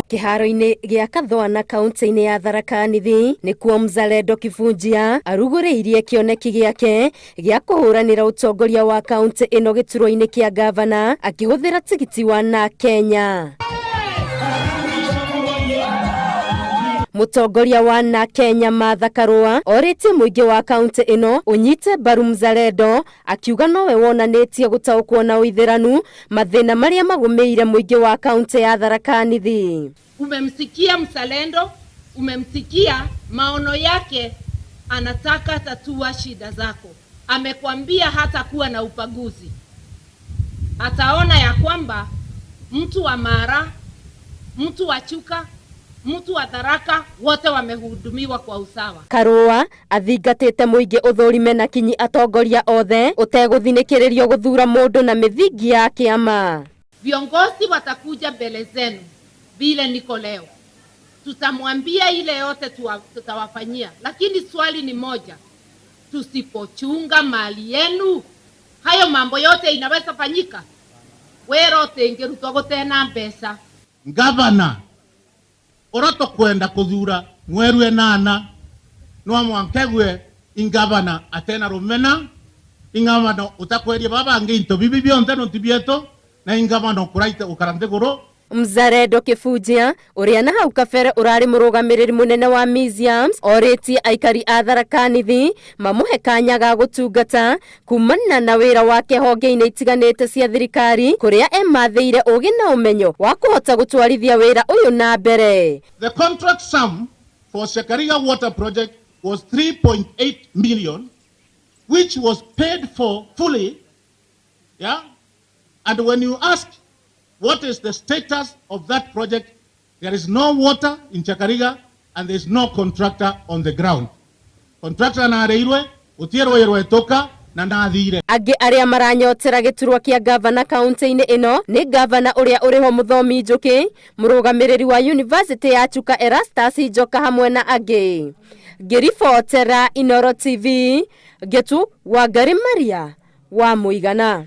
Kĩharo-inĩ gĩa Kathwana kaunti-inĩ ya Tharaka Nithi nĩkuo Mzalendo Kibunjia arugũrĩirie kĩoneki gĩake gĩa kũhũranĩra ũtongoria wa kaunti ĩno gĩturwa-inĩ kĩa ngavana akĩhũthĩra tigiti wa na Kenya. Mũtongoria wa na Kenya Martha Karua orĩtie mũingĩ wa kaunti ĩno ũnyite mbaru Mzalendo akiuga nowe wonanĩtie gũtaũkwo na ũithĩranu mathĩna marĩa magũmĩire mũingĩ wa kaunti ya Tharaka Nithi. Umemsikia Mzalendo, umemsikia maono yake, anataka tatua shida zako. Amekwambia hata kuwa na ubaguzi, ataona ya kwamba mtu wa Mara, mtu wa Chuka, mtu wa Tharaka wote wamehudumiwa kwa usawa. Karua athingatĩte mũingĩ ũthũrime na kinyi atongoria othe ũtegũthinĩkĩrĩrio gũthura mũndũ na mĩthingi ya kĩama. Viongozi watakuja mbele zenu vile niko leo, tutamwambia ile yote tutawafanyia, lakini swali ni moja, tusipochunga mali yenu, hayo mambo yote inaweza fanyika? Wero utingirutwo gutena mbeca. Ngavana uria tukwenda kuthura mweru enana no mwankegue ingavana atena rumena, ingavana utakweria babangi into bibi bionthe no ti bietu, na ingavana ukuraite ukara nthiguru. Mzalendo Kibunjia ũrĩa na hau kabere ũrarĩ mũrũgamĩrĩri mũnene wa museums orĩtie aikari a Tharaka Nithi mamũhe kanya ga gũtungata kumana na wĩra wake honge-inĩ itiganĩte cia thirikari kũrĩa emathĩire ũgĩ na ũmenyo wa kũhota gũtwarithia wĩra ũyũ na mbere. The contract sum for Chakariga water project was 3.8 million, which was paid for fully. Yeah? And when you ask what is the status of that project, there is no water in Chakariga and there is no contractor on the ground. Contractor nareirwe, utierwo yerwetoka na nathire. Angĩ arĩa maranyotera gĩturwa kĩa ngavana kaunti-inĩ ĩno nĩ ngavana ũrĩa ũrĩho Mũthomi Njũkĩ, mũrũgamĩrĩri wa University ya Chuka Erastus Njoka hamwe na angĩ. Ngĩribotera Inooro TV, Ngetu Wangari Maria wa Mũigana.